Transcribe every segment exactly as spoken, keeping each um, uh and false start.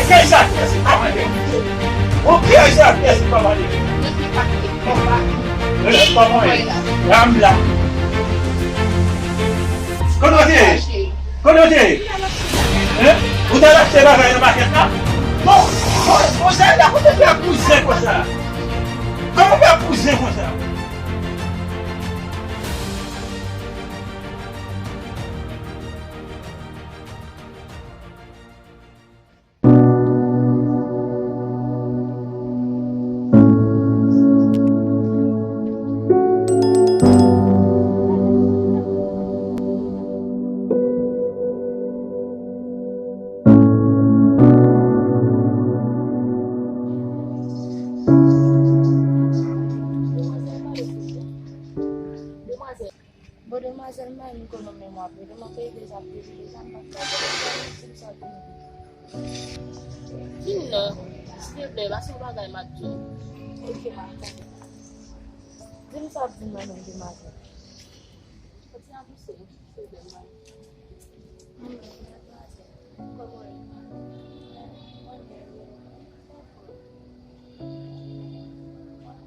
Kiyès sa? Kiyès ki pa mande? Ou kiyès sa? Kiyès ki pa mande? Kòman? Kòman? Ram la. Kote w te ye? Kote w te ye? Hein? Ou t al achte bagay nan makèt la? Bon, bon, bon, Zayda, kote w fè bouzen konsa? Kòman w fè bouzen konsa? Demwazèl. Bon, demwazèl, m pa menm konn non men mwen ap rele, m ap rele deja, ap rele deja, m pa t ka konn non, di m sa pou nou. Vin non, silvouplè, pase yon bagay m ap di w. Ok, m ap tande. Di m sa w ap di m nan menm, demwazèl. Kontinye avanse, silvouplè, m ap. Kòman w ye? Mwen byen, wi.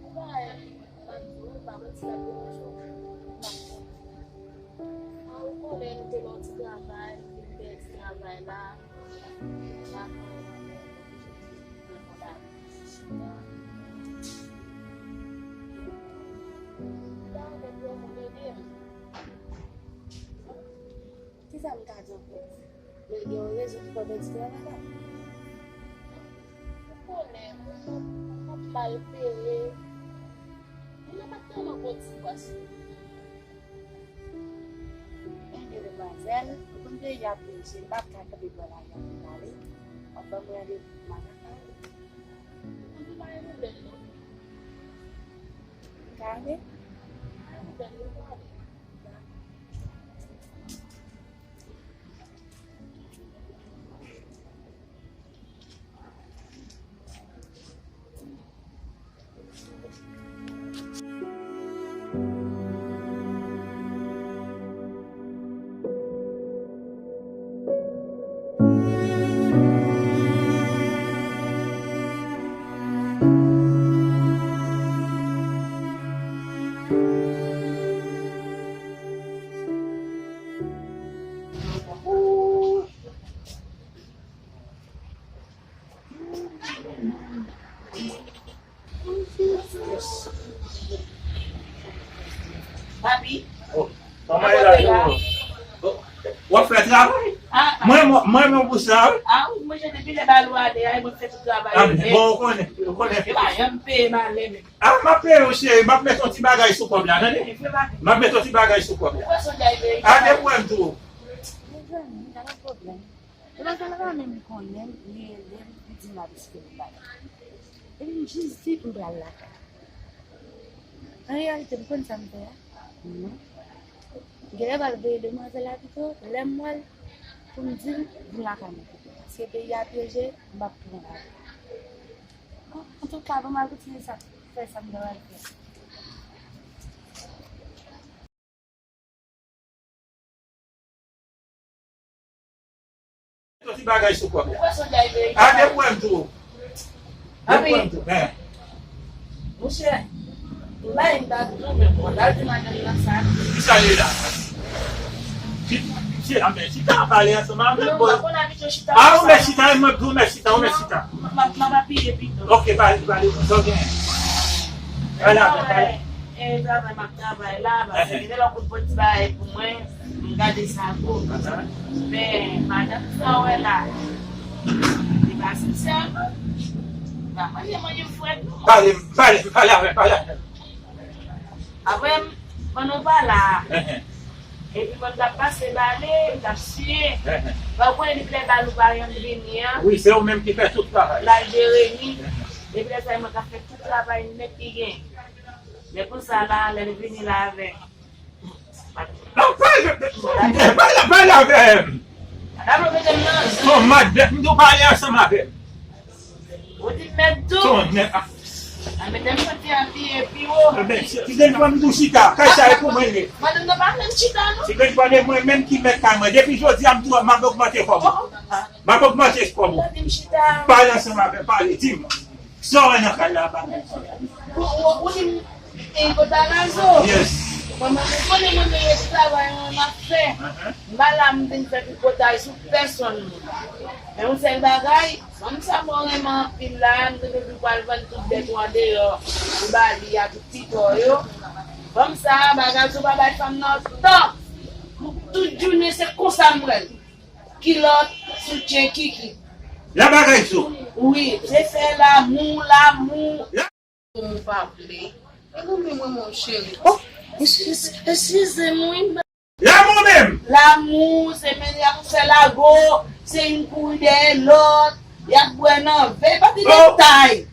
Ou pa wè, m ap di w, m pa manti, l ap deranje w. M ap konn. A, ou konnen nou te nan yon ti travay, nou te pèdi travay la. M pa konnen, m oblije di, m te konn ale. M ta renmen pou yon moun ede m. Kisa m ka di ankò? Men gen yon rezon ki fè w pèdi travay la. Ou konnen, mwen, mwen, mwen mal peye. Mwen pa t tèlman bon ti bòs. Ebyen, demwazèl, ou konn peyi a peche, m pa ka kanpe bò lari a pou m pale. W ap ban mwen randevou pou m al pale. Ou konn pa gen pwoblèm, non. M ka ale? Pa gen pwoblèm, non, pa ale. Papi. Oh, kòman e la, yo? Oh, w ap fè travay? Ah, ah. Mwen, mwen, mwen, mwen pou sa, wi. Ah, wi, mwen, jan depi lè bal ou ale a, mwen fè tout travay yo nèt. Ah, bon, ou konnen, ou konnen. Yo pa janm peye m ale, men. Ah, m ap peye w, cheri. M ap met yon ti bagay sou kòb la, tande? M ap met yon ti bagay sou kòb la. Ou wè soulda yo, a, depi w wè m tou. Mezanmi, pa gen pwoblèm. Demwazèl la pa menm konnen m, li rele m, li di m l ap espere m bagay. Epi m jis di m pral lakay. An reyalite, m konn sa m fè a? Non. M genlè pral veye demwazèl la pito, lè m wè l, pou m di l vin lakay mwen pito. Paske peyi a pyeje, m p ap pran lajan. Bon, antouka, ban m al kontinye sa, fè sa m ta pral fè. Yon ti bagay sou kòb la. A, depi w wè m tou. Depi w wè m tou. Monchè, m la, m ta di w, men bon, l al di madanm nan sa. Kisa l ye la? Chita, chita, anben, chita, pale ansanm avè l. Non, m pa konn abitye chita konsa. A, ou mèt chita, mwen tou, ou mèt chita, ou mèt chita. M ap apiye pito. Ok, pale, pale, sa w gen. Pale avè l, pale. E travay m ap travay la, paske gen de lè w konn fè ti bagay pou mwen, m gade sa gwo. Men, madanm sa w wè la, li pa sensè, non. Li pa manje manje frèt, non. Pale, pale, pale avè m, pale avè m. Apre, pandan w pa la, epi mwen, m t ap pase bale, m t ap siye. Fò w konnen depi lè bal ou pa janm vini an. Wi, se ou menm ki fè tout travay. L al jere ni. Depi lè sa, mwen k ap fè tout travay nèt ki gen. Men konsa la, lè l vini la avè. Non, pale, pale, pale avè m. Madanm ou mete m nan zon. Non, madanm, m di w pale ansanm avè m. Ou di m mèt tou. Tonnè, a. A, mete m santi apiye pi wo. Enben, si, si gen fanm tou chita, kay sa e pou mwen ye. Madanm nan pa menm chita, non. Si gen fanm e mwen menm ki mèt kay mwen. Depi jodi a, m tou, m ap ogmante kòb ou. M ap ogmante kòb ou. Pale ansanm avè m, pale, di m. Sa w wè nan kay la, bagay sa? Ou, ou, ou di m, e, kota Lazo? Yes. Mwen, mwen, mwen konnen mwen, mwen travay mwen, m ap fè. M pa la, m vin fè tripotay sou pèsonn moun. Men yon sèl bagay, fanm sa mwen renmen anpil la, m te depi pral vann tout bèt ou andeyò, ou ba li a tout ti tò yo. Fanm sa, bagay sou pa bay fanm nan tan. Tout jounen se konsa m wè l. Kilòt, soutyen, kiki. La bagay sou. Wi, se fè lamou, lamou. Pou m pa vle. E mwen menm, mwen, mon cheri. Oh, eskiz, eskize m, wi. Lamou menm! Lamou, se men y ap fè lago, se youn kouri dèyè lòt, y ap bwè nan vè, pa gen detay.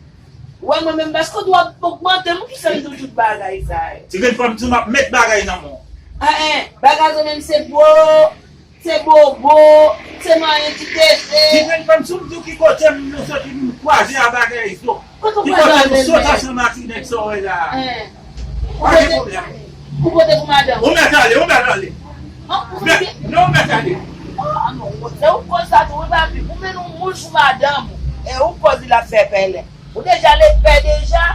Ou wè mwen menm, paske w ap ogmante m, ki fè m di w tout bagay sa yo. Ti grenn fanm, ti m ap met bagay nan men w. An, an, bagay sa menm se bo. Se bobo, se manyen ti tete. Ti grenn fanm, si w di w ki kote m nou soti, m kwaze a bagay zo. Kote w kwaze a nou soti ansanm ak ti nèg sa w wè la. Hein. Pa gen pwoblèm. Ou pote pou madanm. Ou mèt ale, ou mèt ale. Non, ou mèt ale. Ah, non, se ou koz sa tou, wi, papi. Ou mennen yon moun sou madanm ou. E ou koz li ap fè pèlen. Ou deja lepè deja.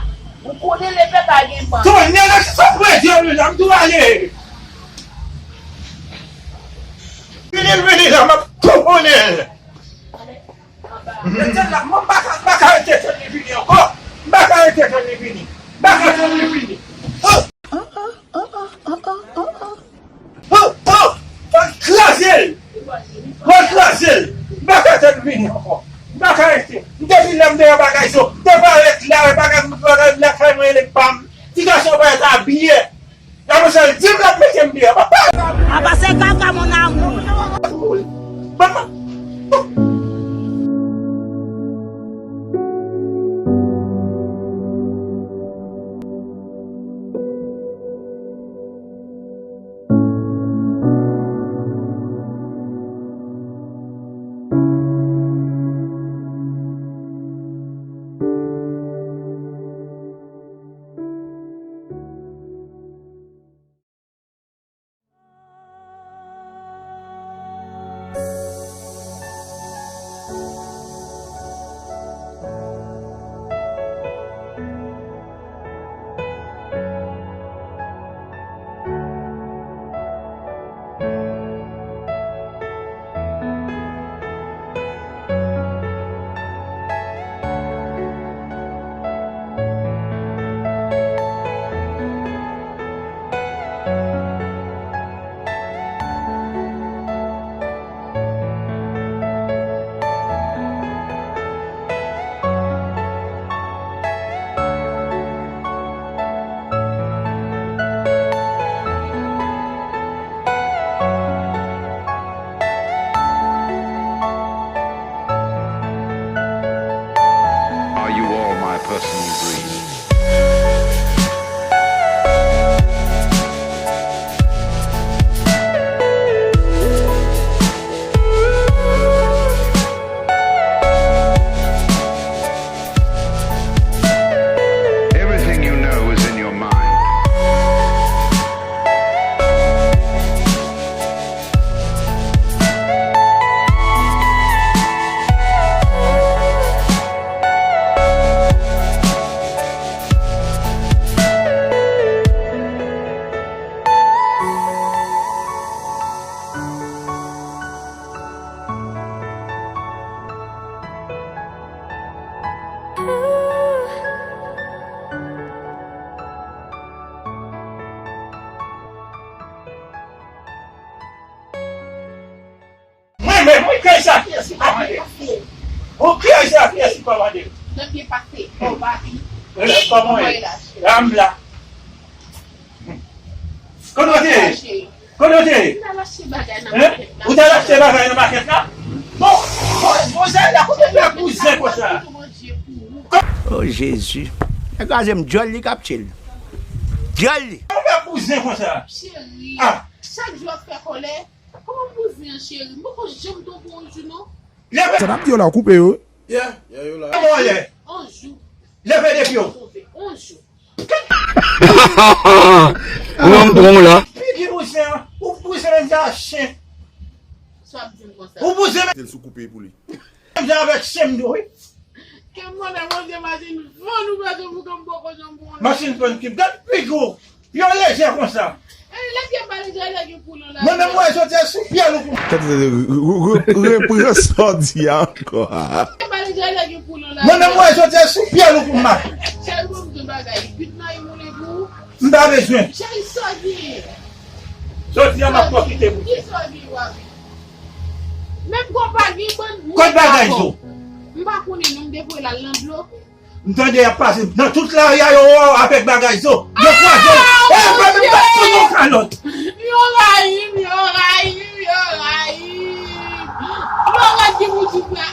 Ou konnen lepè pa gen ban. Tonnè, nan ki sa w prese, wi, la, m tou ale. Vini l, vini la, m ap tou konnen l. Mete l la, mwen m pa ka, m pa ka rete tann li vini ankò. M pa ka rete tann li vini. M pa ka tann li vini. Oh! Oh, oh! Fò l kraze l! Fò l kraze l! M pa ka tann vini ankò. M pa ka rete. M te fin la m te wè bagay zo. M te parèt la, wè bagay, bagay lakay mwen, rele pa m. Ti gason parèt abiye. Apre sa, l di m l ap mete m deyò. Papa! Apa se kaka, mon amour. Manman! Are you all my personal dreams? Everything you know is in your mind. Mwen menm, mwen kay sa kiyès ki pa mande? Ou kay sa kiyès ki pa mande? Nan pye pase, o papi. Kòman w ye? Dam la. Kote w te ye? Kote w te ye? Ou t al achte bagay nan makèt la? Hein? Ou t al achte bagay nan makèt la? Bon, bon, bon, Zayda, kote w fè bouzen konsa? Oh, Jezi. Nèg kraze m, dyòl li k ap tye l. Dyòl li. Kote w fè bouzen konsa? Cheri, ah, chak jou w ap fè kòlè. Kòman bouzen an, cheri? M poko janm twonpe w yon jou, non. Leve. Sa n ap di yo la, w koupe yo. Yeah, yeah, yo la. Kòman w ye? On jou. Leve depi w. Ou menm pran w la. Figi bouzen an. Ou bouzen menm jan ak chen. Sa ap di m konsa. Ou bouzen menm. Tel sou koupe pou li. Menm jan avèk chen m tou, wi. Ke mwen, mwen, mwen, machin vann ou bezwen pou ke m poko janm pran. Machin vann ki gad figi w. Yo lejè konsa. Ey, lè ke m pa lejè, lè ke pou nou la. Mwen menm, mwen, jodi a sou pyè nou pou. Tande, tande, re- re- re- repran sa w di a ankò. Lè ke m pa lejè, lè ke pou nou la. Mwen menm, mwen, jodi a sou pyè nou pou m mache. Chèri, bon, m di bagay. Pit nan yon moun pou. M pa bezwen. Chèri, sa w di. Jodi a, m ap pwofite pou. Ki sa w di, w ap. Menm konpayi, bon. Kot bagay zo? M pa konnen, non, m te voye l al nan dlo. M tande y ap pase nan tout lari a, yo wè w avèk bagay zo. Yo kwaze w. E, frè m, m bat sou yon kalòt. Yo rayi m, yo rayi m, yo rayi m. Yo rèd ki boutik la.